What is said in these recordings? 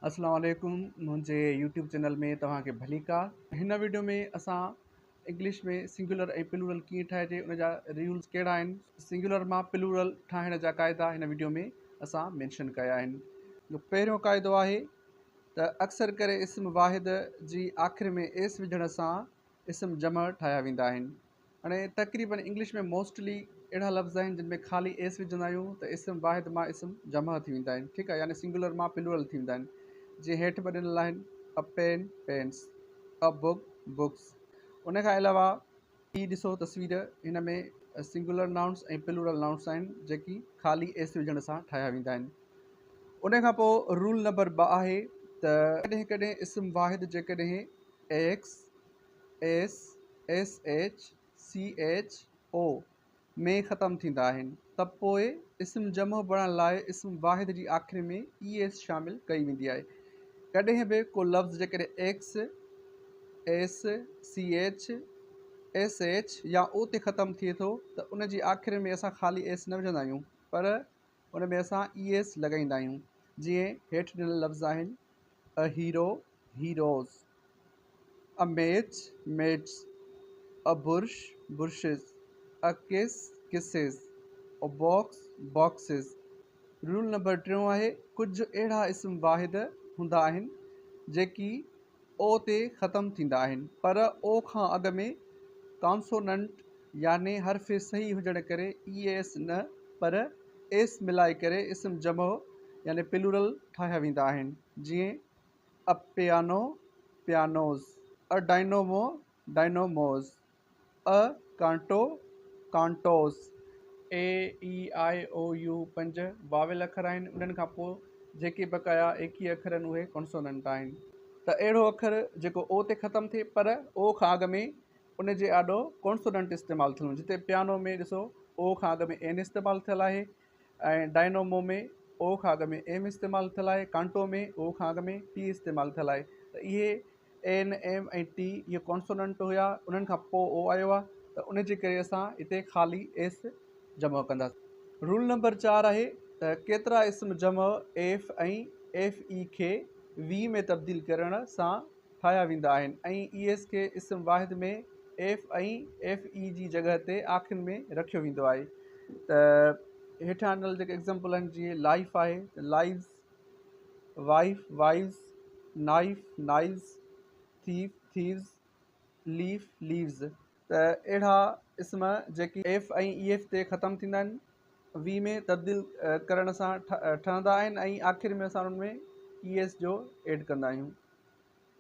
اسلام عليڪم منهنجي يوٽيوب چينل ۾ توهان کي ڀليڪار. هن وڊيو ۾ اسان انگلش ۾ سنگيولر ۽ پلورل ڪيئن ٺاهجي ان جا رولز ڪهڙا آهن سنگيولر مان پلورل ٺاهڻ جا قاعدا هن وڊيو ۾ اسان مينشن ڪيا آهن. پهريون قاعدو آهي ته اڪثر ڪري اسم واحد جي آخر ۾ ايس وجهڻ سان اسم جمع ٺاهيا ويندا آهن. هاڻي تقريبن انگلش ۾ موسٽلي اهڙا لفظ آهن جن ۾ خالي ايس وجهندا آهيون ته اسم واحد مان اسم جمع ٿي ويندا آهن ٺيڪ آهي يعني سنگولر مان پلورل ٿي ويندا آهن جيئن هيٺ به ڏنل آهن a pen pens a book books ان کان علاوه هي ڏسو تصوير هن ۾ سنگولر نائونس ۽ پلورل نائونس آهن جيڪي خالي ايس وجهڻ سان ٺاهيا ويندا آهن ان کان پوء رول نمبر 2 آهي ته ڪڏهن ڪڏهن اسم واحد جيڪڏهن X S, S H, C H, O ۾ ختم ٿيندا آهن ته پوء اسم جمع بڻائڻ لاء اسم واحد جي آخر ۾ اي ايس شامل ڪئي ويندي آهي. ڪڏهن به ڪو لفظ جيڪڏهن X, S, C H, S H يا او تي ختم ٿئي ٿو ته ان جي آخر ۾ اسان خالي ايس نه وجهندا آهيون پر ان ۾ اسان اي ايس لڳائيندا آهيون جيئن هيٺ ڏنل لفظ آهن a hero, heroes, a match, mates, a brush, brushes, a kiss, kisses, a box, boxes. Rule number ٽيون آهي ڪجهه اهڙا اسم واحد هوندا آهن جيڪي او تي ختم ٿيندا آهن پر او کان اڳ ۾ ڪانسوننٽ يعني حرف صحيح هجڻ ڪري اي ايس نه پر ايس ملائي ڪري اسم جمع يعني پلورل ٺاهيا ويندا آهن جيئن a piano, pianos, a dynamo, dynamos, a canto, cantos. A, E, I, O, U پنج واويل اکر آهن، انهن کان پوء جيڪي بقايا 21 اکر آهن اهي ڪانسوننٽ آهن. ته اهڙو اکر جيڪو او تي ختم ٿئي پر او کان اڳ ۾ ان جي آڏو ڪانسوننٽ استعمال ٿيل هجي، جتي پيانو ۾ ڏسو او کان اڳ ۾ اين استعمال ٿيل آهي ۽ ڊائنومو ۾ او کان اڳ ۾ ايم استعمال ٿيل آهي، ڪانٽو ۾ او کان اڳ ۾ ٽي استعمال ٿيل آهي ته اهي اين، ايم ۽ ٽي اهي ڪانسوننٽ هيا انهن کان پوء او آيو آهي ته ان جي ڪري اسان هتي خالي ايس جمع ڪنداسين. رول نمبر 4 آهي ته ڪيترا اسم جمع ايف ۽ ايف اي کي وي ۾ تبديل ڪرڻ سان ٺاهيا ويندا آهن ۽ اي ايس کي اسم واحد ۾ ايف ۽ ايف اي جي جڳهه تي آخر ۾ رکيو ويندو آهي ته هيٺيان ڏنل جيڪي ايگزامپل آهن جيئن لائف آهي ته lives, wife, wives, knife, knives, thief, thieves, leaf, leaves. ته اهڙا اسم جيڪي ايف ۽ اي ايف تي ختم ٿيندا آهن وي ۾ تبديل ڪرڻ سان ٺهندا آهن ۽ آخر ۾ اسان انهن ۾ اي ايس جو ايڊ ڪندا آهيون.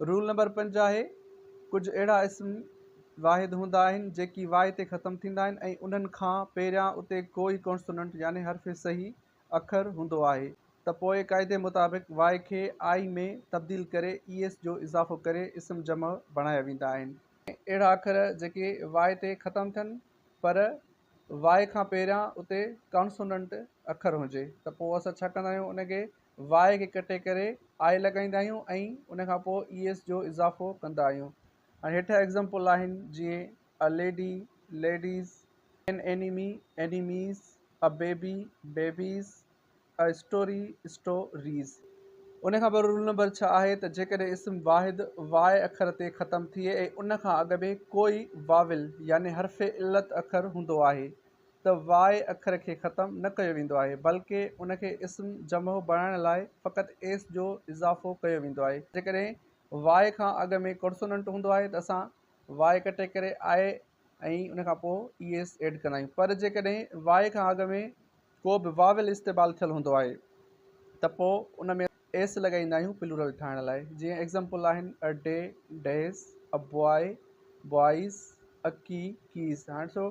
رول نمبر 5 آهي، ڪجهه اهڙا اسم واحد هوندا آهن جيڪي وائي تي ختم ٿيندا آهن ۽ انهن کان پهريان اتي ڪوئي ڪانسوننٽ يعني حرف صحيح اکر هوندو آهي ته پوء قاعدي مطابق وائي کي آئي ۾ تبديل ڪري اي ايس جو اضافو ڪري اسم جمع بڻايا ويندا آهن. اهڙا اکر جيڪي وائي تي ختم ٿين پر وائي کان پهريان اتي ڪانسوننٽ اکر هجي ته پوء اسان ڇا ڪندا آهيون ان کي وائي کي ڪٽي ڪري آء لڳائيندا آهيون ۽ ان کان پوء اي ايس جو اضافو ڪندا آهيون. هاڻي هيٺيان ايگزامپل آهن جيئن a lady, ladies, an enemy, enemies, a baby, babies, a story, stories. ان کان پوء رول نمبر 6 آهي ته جيڪڏهن اسم واحد وائي اکر تي ختم ٿئي ۽ ان کان اڳ ۾ ڪوئي واول يعني حرف علت اکر هوندو آهي ته وائي اکر کي ختم نه ڪيو ويندو آهي بلڪه ان کي اسم جمع بڻائڻ لاء فقط ايس جو اضافو ڪيو ويندو آهي. جيڪڏهن وائي کان اڳ ۾ ڪانسوننٽ هوندو آهي ته اسان وائي ڪٽي ڪري آء ۽ ان کان پوء اي ايس ايڊ ڪندا آهيون پر جيڪڏهن وائي کان اڳ ۾ ڪو به واول استعمال ٿيل هوندو آهي ته پوء ان ۾ ايس لڳائيندا آهيون پلورل ٺاهڻ لاء جيئن ايگزامپل آهن a day, days, a boy, boys, a key, keys. هاڻي ڏسو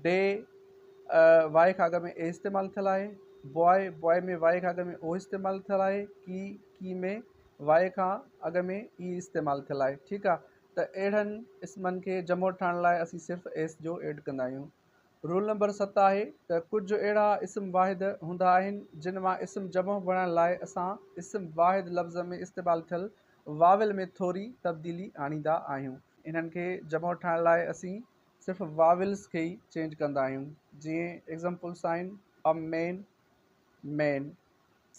ڊي وائي کان اڳ ۾ اي استعمال ٿيل آهي، بواء، بواء ۾ وائي کان اڳ ۾ او استعمال ٿيل آهي، ڪي، ڪي ۾ وائي کان اڳ ۾ اي استعمال ٿيل آهي. ٺيڪ آهي ته اهڙن اسمن کي جمع ٺاهڻ لاء اسين صرف ايس جو ايڊ ڪندا آهيون. رول نمبر 7 آهي ته ڪجهه اهڙا اسم واحد هوندا آهن جن مان اسم جمع بڻائڻ لاء اسان اسم واحد لفظ ۾ استعمال ٿيل واول ۾ ٿوري تبديلي آڻيندا آهيون. انهن کي جمع ٺاهڻ لاء اسين صرف واولز کي ئي چينج ڪندا آهيون جيئن ايگزامپلس آهن a man, men,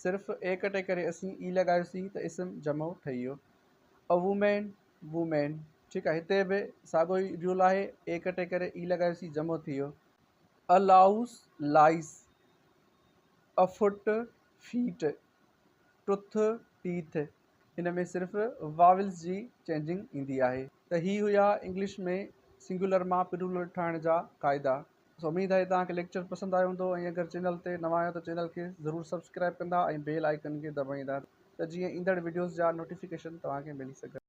صرف اي ڪٽي ڪري اسين اي لڳايوسين ته اسم جمع ٺهي ويو. ا وومين، وومين، ٺيڪ آهي هتي به ساڳو ئي رول آهي اي ڪٽي ڪري اي لڳايوسين جمع ٿي ويو. ا لائوس، لائس، ا فٽ، فيٽ، ٽوٿ، ٽيٿ، هن ۾ صرف واولز جي چينجنگ ايندي آهي. ته هي هيا انگلش ۾ سنگيولر مان پلورل ٺاهڻ جا قاعدا. سو اميد آهي توهان کي ليڪچر پسند آيو هوندو ۽ اگر چينل تي نوان آهيو ته چينل کي ضرور سبسڪرائب ڪندا ۽ بيل آئيڪن کي دٻائيندا ته جيئن ايندڙ وڊيوز جا نوٽيفڪيشن توهان کي ملي سگهن.